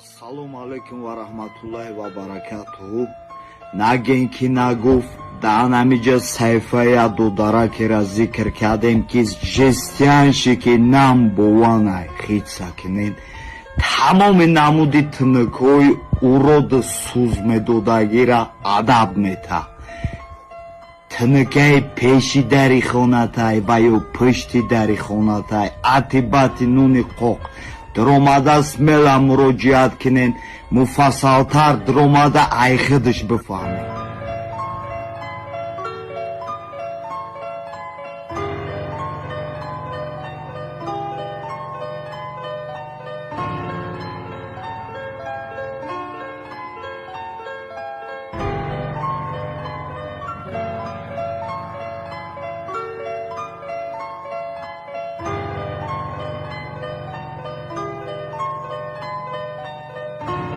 Ассалому алайкум ва раҳматуллоҳи ва баракатуҳу. Нагем, ки нагуфт. Дар ҳамиҷа саҳифаи додаракера зикр кардем, ки жестянщик и нам бованай хитса кинен. Тамоми намуди тинукҳои уроду сӯз медодагира адаб мета. Тинукаи пеши дари хонатай ва ё пушти дари хонатай, ати бати нуни қоқ даромада, смело муроҷиат кинен, муфассалтар даромада айхидиш бифаҳмед.